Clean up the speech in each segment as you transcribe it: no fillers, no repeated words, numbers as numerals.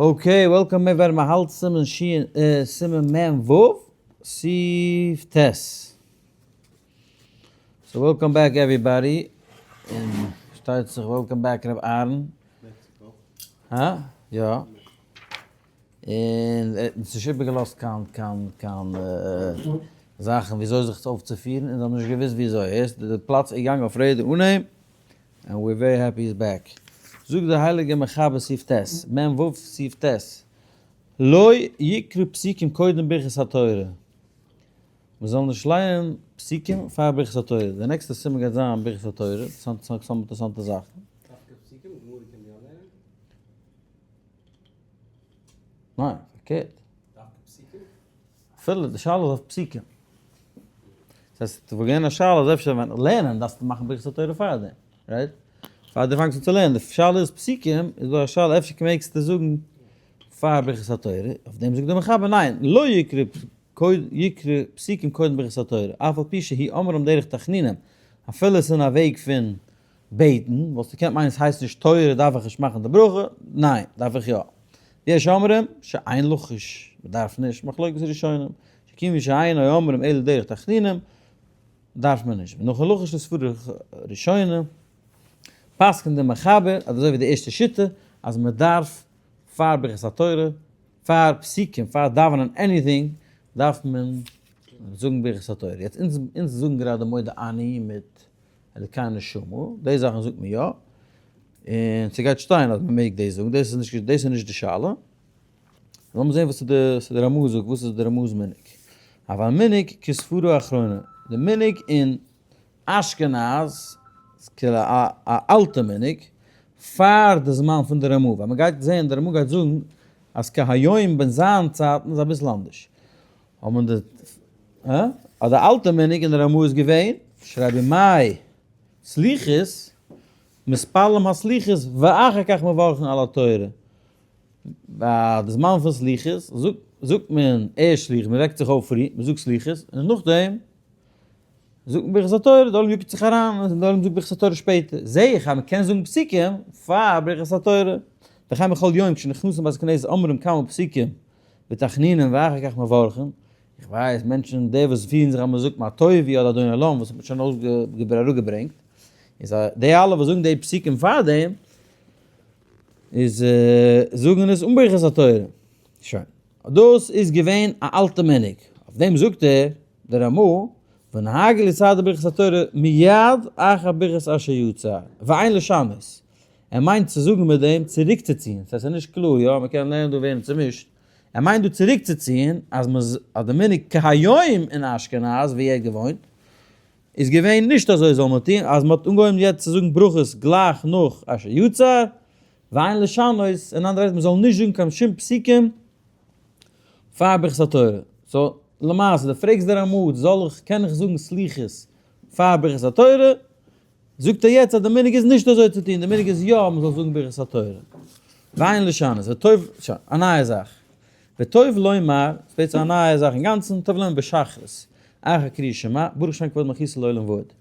Okay, welcome ווער מ'האלט סימן שין סימן מ ו סעיף ט'. So welcome back everybody, און שטייט זיך welcome back ר' אהרן. הא? יא. און ער האט אונז נישט איבערגעלאזט קיין קיין קיין זאכן וויאזוי זיך אויפצופירן, אונז האבן נישט געוואוסט וויאזוי, ער איז די פלאץ איז געגאנגען אויף רעדער אן אים. And we're very happy he's back. זאגט דער הייליגער מחבר סעיף ט', מ ו סעיף ט', לא יקרא פסוקים קודם ברכת התורה, מען זאל נישט לייענען פסוקים פאר ברכת התורה, די נעקסטע סימן גייט זיין ברכת התורה, אינטערעסאנטע זאכן. דווקא פסוקים? גמרא קען מען יא לערנען? ניין, פארקערט. דווקא פסוקים? אפילו די שאלה איז אויף פסוקים. דאס הייסט, ס'וואלט געווען א שאלה אז אפשר ווען לערנען דארפסטו מאכן ברכת התורה פארדעם, right? פאר דו פאנגסט אן צו לערנען, די שאלה איז פסוקים, איז דא א שאלה אפשר מעגסטו זאגן פאר ברכת התורה, אויף דעם זאגט דער מחבר ניין, לא יקרא יקרא פסוקים קודם ברכת התורה, אף על פי שהוא אומרם דרך תחנונים, אפילו עס איז אין א וועג פון בעטן, וואלסטו געקענט מיינען עס הייסט נישט תורה דארף איך נישט מאכן די ברכה, ניין, דארף איך יא. ויש אומרים שאין לחוש, מען דארף נישט, מחלוקת ראשונים, שכיוון שאין אומרים אלא דרך תחנונים, דארף מען נישט, ונכון לחוש לספרי ראשונים, פסק'נט דער מחבר אז אזוי ווי די ערשטע שיטה, אז מען דארף פאר ברכת התורה, פאר פסוקים, פאר דאווענען anything, דארף מען זאגן ברכת התורה. יעצט אונז אונז זאגן גראדע מודה אני מיט אלקי נשמה, די זאכן זאגט מען יא, און ס'גייט שטיין אז מ'מעג דאס זאגן, דאס איז נישט דאס איז נישט די שאלה. לאמיר זען וואס די די רמא זאגט, וואס איז די רמא'ס מנהג. אבל מנהג כספרו אחרונה, די מנהג אין אשכנז, כאילו א א אלטע מנהג, פאר די זמן פון די רמא, ווייל מ'גייט זען די רמא גייט זאגן אז כהיום בין זיין צייטן איז אביסל אנדערש. האבן די אז די אלטע מנהג אין די רמא איז געווען, שרייב בימי סליחות, מתפללים הסליחות ואחר כך מברכין על התורה. ביי די זמן פון סליחות זאגט מען ערשט סליחות, מען וועקט זיך אויף פרי, מען זאגט סליחות, און נאכדעם זאגט מען ברכת התורה, די עולם יאגט זיך אריין און די עולם זאגט ברכת התורה שפעטער. זעה איך אז מען קען זאגן פסוקים פאר ברכת התורה. וכן בכל יום כשנכנסים בית הכנסת אומרים כמה פסוקים ותחנונים ואחר כך מברכין, איך ווייס מענטשן די וואס פירן זיך אז מען זאגט מה טובו אדער אדון עולם וואס האט מען שוין אראפגעברענגט, איז א די אלע וואס זאגן די פסוקים פארדעם איז זאגן עס אן ברכת התורה. שוין. דאס איז געווען א אלטע מנהג, אויף דעם זאגט ער, דער רמא, ונהגו לסדר ברכת התורה מיד אחר ברכת אשר יצר, ואין לשנות. ער מיינט צו זאגן מיט דעם צוריקצוציען, ס'הייסט ס'איז נישט קלאר, יא, מ'קען לערנען דא ווערן צומישט, ער מיינט דא צוריקצוציען אז מ'ז אז די מנהג כהיום אין אשכנז ווי ער האט געוואוינט איז געווען נישט אזוי זאל מען טון, אז מ'האט אנגעהויבן יעצט צו זאגן ברכות גלייך נאך אשר יצר, ואין לשנות, אין אנדערע ווערטער מ'זאל נישט זאגן קיין שום פסוקים פאר ברכת התורה. So למעשה דו פרעגסט די רמא זאל איך קען איך זאגן סליחות פאר ברכת התורה? זאגט ער יעצט אז די מנהג איז נישט אזוי צו טון, די מנהג איז יא מען זאל זאגן ברכת התורה. ואין לשנות, וטוב, שוין, א נייע זאך. וטוב לומר, ס'ווערט א נייע זאך אינגאנצן, טוב לומר בשחרית, אחר קריאת שמע, ברוך שם כבוד מלכותו לעולם ועד.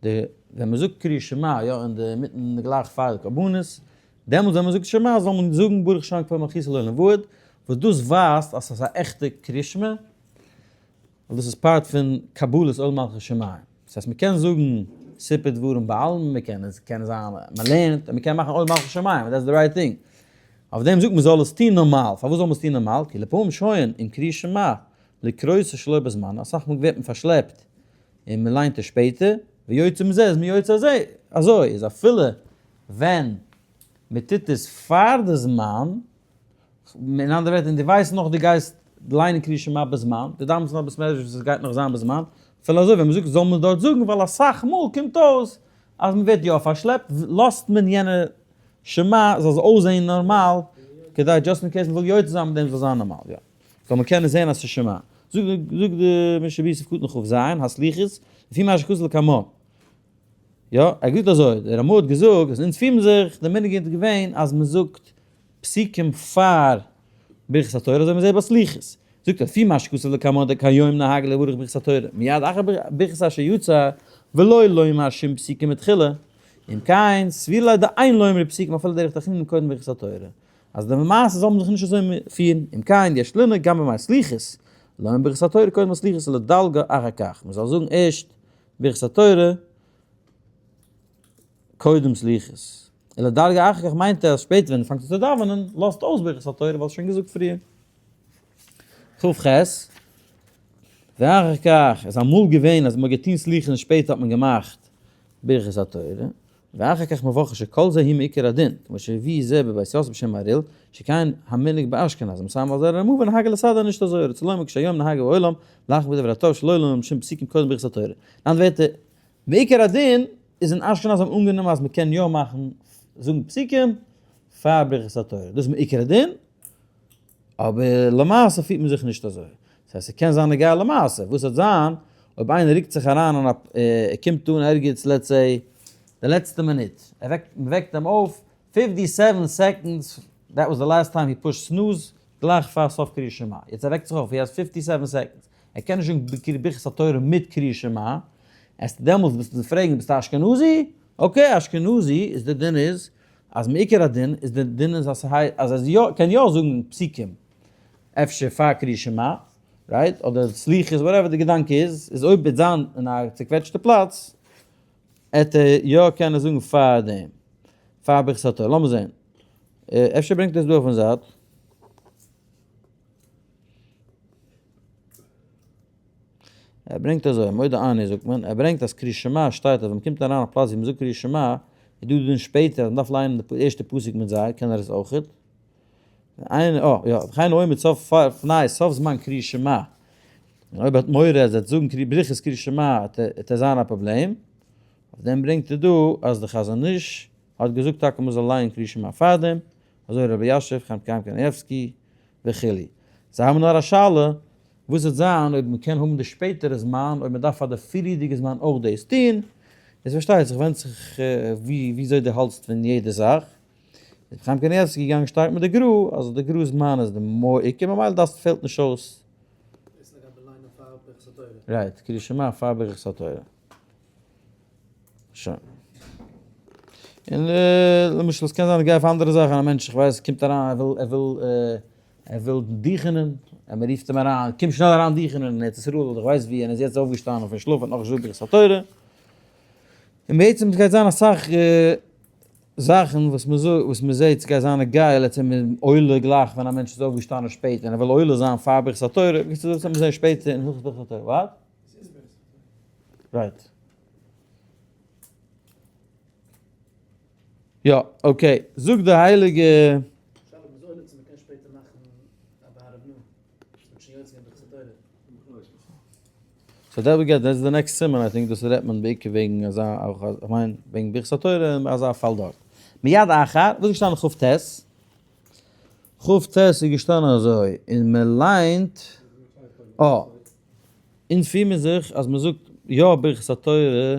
די, ווען מען זאגט קריאת שמע, יא, אין די מיטן גלייך פאר די קרבנות, דעמאלטס ווען מען זאגט שמע זאל מען זאגן ברוך שם כבוד מלכותו לעולם ועד, וואס דאס ווייזט אז ס'איז א עכטע קריאת שמע, ווייל דאס איז part פון קבלת עול מלכות שמים. דאס הייסט מ'קען זאגן סיפור דברים בעלמא, מ'קען עס קען זיין מ'לערנט, און מ'קען מאכן עול מלכות שמים, that's the right thing. אויף דעם זאגט מען זאל עס טון נארמאל. פארוואס זאל מען עס טון נארמאל? כי לפעמים שוהין עם קריאת שמע לקרותו שלא בזמן, אסאך מאל ווערט מען פארשלעפט און מ'ליינט עס שפעטער, ויוצא מזה איז מען יוצא אזוי, אזוי איז אפילו ווען מ'טוט עס פאר די זמן, אין אנדערע ווערטער, און דו ווייסט נאך דו גייסט ליינען קריאת שמע בזמן, דו דאווענסט נאך בית מדרש וואס עס גייט נאך זיין בזמן, אפילו אזוי ווען מען זאגט זאל מען דארט זאגן ווייל אסאך מאל קומט אויס אז מען ווערט יא פארשלעפט לאזט מען יענע שמע זאל אויסזעהן נארמאל כדי just in case מען וויל יוצא זיין מיט דעם זאל זיין נארמאל יא זאל מען קענען זעהן אז ס'איז שמע. זאגט די משנה ברורה סעיף קטן כ ז, הסליחות, לפי מה שכתוב לקמן. יא, ער האט געזאגט אזוי, דער רמא האט געזאגט אז אונז פירן זיך, די מנהג איז געווען אז מען זאגט פסוקים פאר ברכת התורה אזוי מען זעט ביי סליחות, זאגט ער לפי מה שכתוב לקמן דכהיום נהגו לברך ברכת התורה מיד אחר ברכת אשר יצר ולא לומר שום פסוקים מתחילה, אם כן סבירא ליה דאין לומר פסוקים אפילו דרך תחנונים קודם ברכת התורה. אז די למעשה זאל מען זיך נישט אזוי פירן, אם כן יש לנהוג גם בימי סליחות, לומר ברכת התורה קודם הסליחות ולדלגה אחר כך, מען זאל זאגן ערשט ברכת התורה קודם סליחות, ולדלגה אחר כך מיינט ער אז שפעטער ווען דו פאנגסט אן צו דאווענען לאזט אויס ברכת התורה ווייל שוין געזאגט פריער. כ ח, ואחר כך איז אמאל געווען אז מען האט געטון סליחות און שפעטער האט מען געמאכט ברכת התורה, ואחר כך מברכין שכל זה הוא מעיקר הדין, כמו שהביא זה בבית יוסף בשם מהריל, שכן המנהג באשכנז, מסיים על זה הרמ א ונהג לסדר נישט אזוי, רוצה לומר כשהיום נהג בעולם, לאחר בדבר הטוב שלא לומר שום פסוקים קודם ברכת התורה. אין אנדערע ווערטער, מעיקר הדין איז אין אשכנז האבן אנגענומען אז מ'קען יא מאכן זאגן פסוקים פאר ברכת התורה, דאס איז מעיקר הדין, אבער למעשה פירט מען זיך נישט אזוי. דאס הייסט ס'קען זיין נוגע למעשה, וואס וועט זיין אויב איינער רוקט זיך אריין אין א, ער קומט אן ערגעץ let's say די לעצטע מינוט, ער וועקט, מ'וועקט אים אויף fifty seven seconds, that was the last time he pushed snooze, גלייך פאר סוף קריאת שמע, יעצט ער וועקט זיך אויף, he has fifty seven seconds, ער קען נישט זאגן ברכת התורה מיט קריאת שמע, עסט דעמאלטס ביסטו פרעגן ביסטו אשכנזי? okay אשכנזי איז די דין איז אז מעיקר הדין איז די דין איז אז ס'הייסט אז ער יא קען יא זאגן פסוקים אפשר פאר קריאת שמע right אדער סליחות whatever די געדאנק איז איז אויב וועט זיין אין א צוקוועטשטע פלאץ עט ער יא קענען זאגן פאר דעם פאר ברכת התורה לאמיר זעהן אפשר ברענגט ער עס דא אויפן זייט. ער ברענגט אזוי, מודה אני זאגט מען, ער ברענגט אז קריאת שמע שטייט אז ווען מ'קומט אריין א פלאץ ווי מ'זאגט קריאת שמע, איז דא דין שפעטער אז מ'דארף לייענען די ערשטע פסוק מיט זיי, קען ער עס אויכעט. איין אה יא, וכן עומד סוף פני סוף זמן קריאת שמע, און אויב ער האט מורא אז ער וועט זאגן ברכת קריאת שמע וועט עס זיין א פראבלעם, אויף דעם ברענגט ער דא אז די חזון איש האט געזאגט טאקע מ'זאל לייענען קריאת שמע פארדעם, אזוי רבי יאשעף, חיים קיים קנייבסקי, וכו'. זיי האבן נאר א שאלה, וואס וועט זיין אויב מען קען האבן די שפעטערע זמן, אויב מען דארף פאר די פריערדיגע זמן אויך דאס טון, עס פארשטייט זיך ווענדט זיך וויאזוי דו האלטסט פון יעדע זאך. רבי חיים קנייבסקי איז געגאנגען שטארק מיט די גרא, אז די גרא זמן איז די more עיקר, ממילא דאס פעלט נישט אויס. דאס איז לגבי ליינען פאר ברכת התורה. right, קריאת שמע פאר ברכת התורה. שוין. און למשל עס קען זיין איך גיי אויף אנדערע זאכן, א מענטש איך ווייס קומט אריין ער וויל ער וויל ער וויל דוכענען, און מען רופט אים אריין קום שנעל אריין דוכענען אין ארץ ישראל אדער איך ווייס ווי, און ער איז יעצט אויפגעשטאנען פון שלאף האט נאכנישט געזאגט ברכת התורה, און בעצם עס גייט זיין אסאך זאכן וואס מען זאגט וואס מען זעט ס'גייט זיין נוגע לעצם מיט עולה גלייך ווען א מענטש איז אויפגעשטאנען שפעט און ער וויל עולה זיין פאר ברכת התורה, בקיצור דאס וועט מען זען שפעטער אין הלכות ברכת התורה, what? right. יא, okay. זאגט די הייליגע. שאלה איז אויב צו מ'קען שפעטער מאכן א בהרב נו. מ'האט שוין יוצא געווען ברכת התורה. so that we get, that's the next סימן, I think דאס רעדט מען בעיקר וועגן אזא, איך מיין וועגן ברכת התורה און אזא פאל דארט. מיד אחר, וואס איז געשטאנען כ ט? כ ט איז געשטאנען אזוי, און מען ליינט, אה, אונז פיר מיר זיך אז מען זאגט יא ברכת התורה,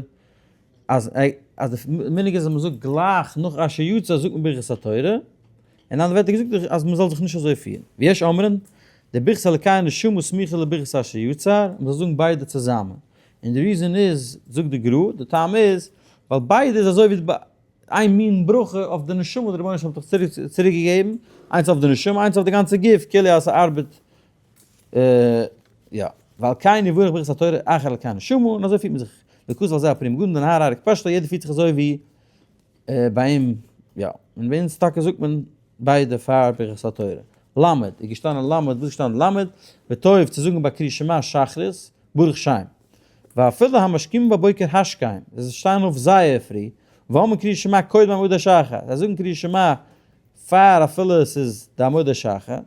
אז אז די מנהג איז אז מען זאגט גלייך נאך אשר יצר זאגט מען ברכת התורה, אין אנדערע ווערטער געזאגט אז מען זאל זיך נישט אזוי פירן. ויש אומרים, די ברכת אלקי נשמה סמיכה לברכת אשר יצר, מען זאל זאגן ביידע צוזאמען. און די reason איז, זאגט די גרא, די טעם איז, ווייל ביידע איז אזוי ווי איין מין ברכה אויף די נשמה וואס די רבונו של עולם האט דיך צוריק געגעבן, איינס אויף די נשמה איינס אויף די גאנצע גוף, כאילו אז ס'ארבעט יא, ועל כן יברך ברכת התורה אחר אלקי נשמה, און אזוי פירט מען זיך, וכתב על זה הפרי מגדים דנהר אריק פשטא, יעדער פירט זיך אזוי ווי ביי אים, יא, און ביי אונז טאקע זאגט מען ביידע פאר ברכת התורה. למד, איז געשטאנען למד, וואס איז געשטאנען למד? וטוב צו זאגן ביי קריאת שמע שחרית, ברוך שם. ואפילו המשכימים בבוקר השכם, זיי שטייען אויף זייער פרי, ואומרים קריאת שמע קודם עמוד השחר, זיי זאגן קריאת שמע פאר אפילו עס איז די עמוד השחר,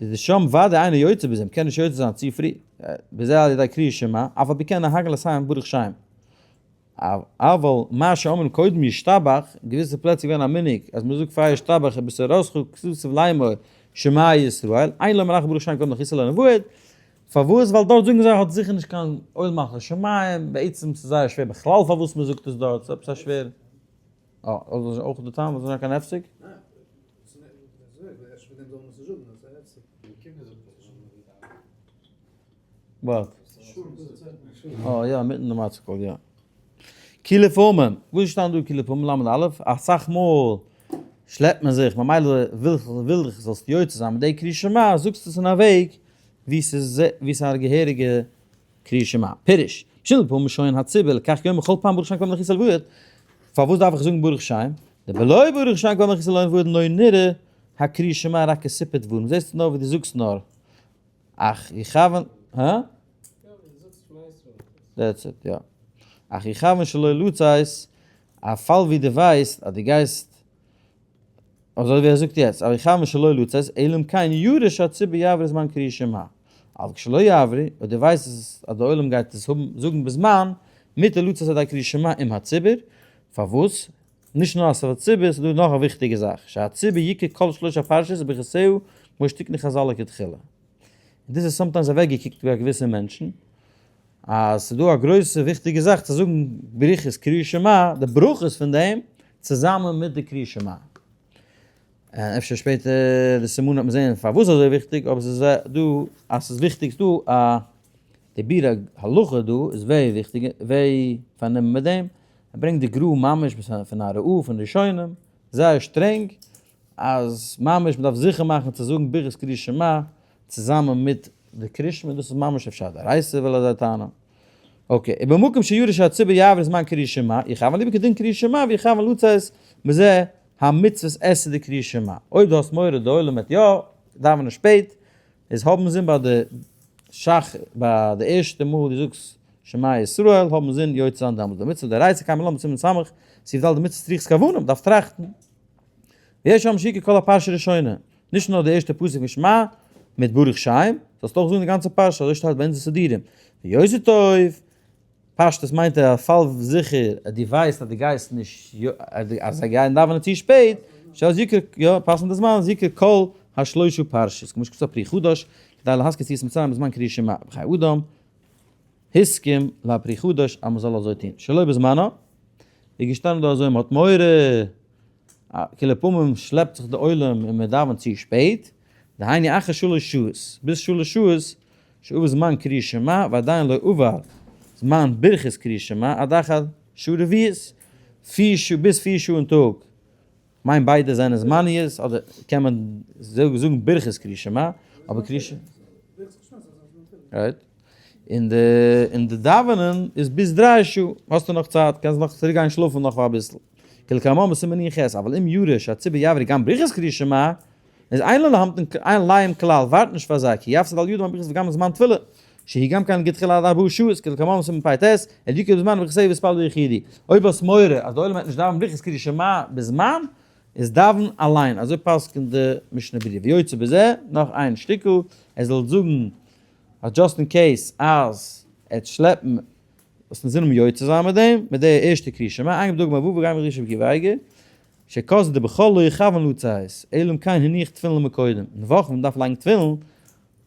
איז די שם ודאי אינו יוצא בזה, מ'קען נישט יוצא זיין צו פרי, בזה על ידי קריאת שמע, אף על פי כן נהגין לסיים ברוך שם. אבל מה שאומרים קודם ישתבח, אין געוויסע פלעצער איז געווען א מנהג אז מ'זאגט פאר ישתבח ובתורתך כתוב לאמור שמע ישראל, אין לומר אחר ברוך שם קודם לכיסא לנבואת, פארוואס? ווייל דארט זאגן זיי האט זיכער נישט קיין עול מלכות שמים, בעצם ס'איז זייער שווער בכלל פארוואס מ'זאגט עס דארט, ס'איז עפעס א שווער. אה, אויך די טעם אז ס'איז נישט קיין הפסק? וואט? אה יא, אינמיטן די מצה קול יא. כי לפעמים, וואס איז געשטאנען דא כי לפעמים ל' א'? אסאך מאל. שלעפט מען זיך, ממילא וויל איך זאלסט יוצא זיין מיט די קריאת שמע, זאגסטו עס אין א וועג ווי ס'איז א געהעריגע קריאת שמע. פירוש, בשביל פעמים שוין הציבור לכך יאמר כל פעם ברוך שם כבוד מלכות אלוהיו, פארוואס דארף איך זאגן ברוך שם? דבלא ברוך שם כבוד מלכות אלוהיו לא נראה הקריאת שמע רק כסיפור דברים, זעסט נאר ווי דו זאגסט נאר אך יכוון, הא? That's it, יא. אך יכוון שלא לצאת, א פאל ווי דו ווייסט אז דו גייסט, אזוי ווי ער זאגט יעצט, אך יכוון שלא לצאת, אלא אם כן ירא שהציבור יעבור זמן קריאת שמע. אבל כשלא יעברו, אויב דו ווייסט אז די עולם גייט עס האבן זאגן בזמן, מותר לצאת על ידי קריאת שמע עם הציבור, פארוואס? נישט נאר אז ס'איז א ציבור, ס'איז דא נאך א וויכטיגע זאך, שהציבור יקרא כל שלוש הפרשות וברכותיה כמו שתיקנו חז"ל לכתחילה. און דאס איז sometimes אוועקגעקוקט ביי געוויסע מענטשן, אז ס'איז דא א גרויסע וויכטיגע זאך צו זאגן ברכות קריאת שמע, די ברכות פון דעם, צוזאמען מיט די קריאת שמע. און אפשר שפעטער די סימנים וועט מען זען פארוואס אזוי וויכטיג, אבער ס'איז דא אז ס'איז וויכטיג ס'איז דא א די בירא הלכה דא איז very וויכטיג very פארנומען מיט דעם, ער ברענגט די גר"א ממש פון א רא"ה פון ראשונים, זייער שטרענג, אז ממש מ'דארף זיכער מאכן צו זאגן ברכת קריאת שמע צוזאמען מיט די קריאת שמע, דאס איז ממש אפשר דאורייתא וויל אזוי טענה'ן. okay, ובמקום שירא שהציבור יעבור זמן קריאת שמע, יכוון ליבו כדין קריאת שמע ויכוון לצאת מזה המצוות עשה דקריאת שמע. אויב דו האסט מורא די עולם וועט יא דאווענען שפעט, איז האבן זין ביי די שח ביי די ערשטע מאל דו זאגסט שמע ישראל האבן זין יוצא זיין דעמאלטס די מצוה דאורייתא קיימא לן בסימן סמך סעיף ד' די מצוה צריכות כוונה מ'דארף טראכטן ויש שם שיקרא כל הפרשה ראשונה נישט נאר די ערשטע פסוק פון שמע מיט ברוך שם זאלסט אויך זאגן די גאנצע פרשה אזוי שטייט ביי אונז אין סידורים ויותר טוב פשטות מיינט ער א פאל זיכער אז דו ווייסט אז דו גייסט נישט אז זיי גייען דאווענען צו שפעט, שאז יקרא יא פאסן די זמן אז יקרא כל השלושה פרשות כמו שכתוב פרי חדש כדי להזכיר יציאת מצרים בזמן קריאת שמע בחיי אדם הסכים להפרי חדש אז מ'זאל אזוי טון שלא בזמנו איז געשטאנען דא אזוי מ'האט מורא כאילו פעמים שלעפט זיך די עולם און מ'דאווענט צו שפעט דהיינו אחר שלש שעות ביז שלש שעות שעבר זמן קריאת שמע ועדיין לא עבר זמן ברכת קריאת שמע עד אחר שעה רביעית, פיר שעה ביז פיר שעה אין טאג, מיין ביידע זענען זמניות אדער קען מען זאגן ברכת קריאת שמע, אבער קריאת שמע. right. און די און די דאווענען איז ביז דריי שעה, האסטו נאך צייט, קענסט נאך צוריק גיין שלאפן נאך אביסל. כלקמן בסימן נ"ח, אבל אם ירא שהציבור יעבור גם ברכת קריאת שמע, איז אין לו להמתין אין להם כלל, ווארט נישט פאר זיי, כי יפסיד על ידם הברכות וגם זמן תפילה, שהיא גם כן גתחילה עד ארבעה שעות, כדלקמן בסימן פ"ט, אל יקרא בזמן וברכתיה ויתפלל ביחידי. אויב האסט מורא אז די עולם וועט נישט דאווענען ברכת קריאת שמע בזמן, איז דאווען אליין, אזוי פסק'נט די משנה ברורה. ויוצא בזה, נאך איין שטיקל, ער זאל זאגן אז just in case אז ער וועט שלעפן, זאלסט אינזין האבן יוצא זיין מיט דעם, מיט די ערשטע קריאת שמע, עיין בדוגמא ו' וגם בריש רבי עקיבא אייגער, שכתבו דבחול לא יכוון לצאת, אלא אם כן הניח תפילין מקודם, אין וואכן ווען מ'דארף לייגן תפילין,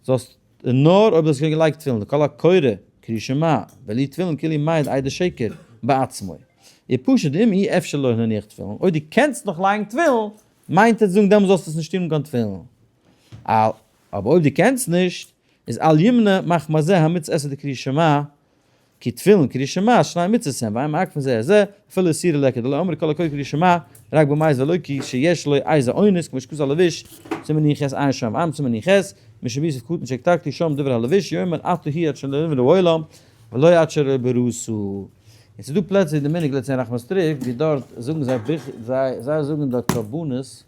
זאלסט נאר אויב דו האסט שוין געלייגט תפילין, כל הקורא קריאת שמע בלי תפילין כאילו מעיד עדות שקר בעצמו. איז פשוט אם אי אפשר לו להניח תפילין, אויב דו קענסט נאך לייגן תפילין, מיינט עס זאגן דעמאלס זאלסטו עס נישט טון אן קיין תפילין. אבער אויב דו קענסט נישט, איז אל ימנע מחמת זה המצות עשה דקריאת שמע, כי תפילין קריאת שמע שני מצוות הן ואין מעכבין זה את זה, אפילו איסורא ליכא דלא אמרו כל הקורא קריאת שמע רק במת ולא כי שיש לו איזה אונס כמו שכתוב הלבוש סימן נ"ח עיין שם ועיין סימן נ"ח משנה ברורה סעיף קטן שהעתקתי שם דברי הלבוש יאמר אתה הוא עד שלא נברא העולם ולא עד שלא בראתו. און ס'איז דא פלעצער ווי די מנהג לעצט אין ראחמסטריווקא ווי דארט זאגן זיי זיי זאגן דארט קרבנות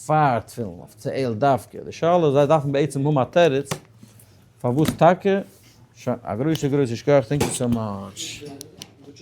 פאר תפילין אויף צעל דווקא, די שאלה איז זיי דארפן בעצם האבן א תירוץ פארוואס טאקע, שוין, א גרויסע גרויסע שכוח, thank you so much.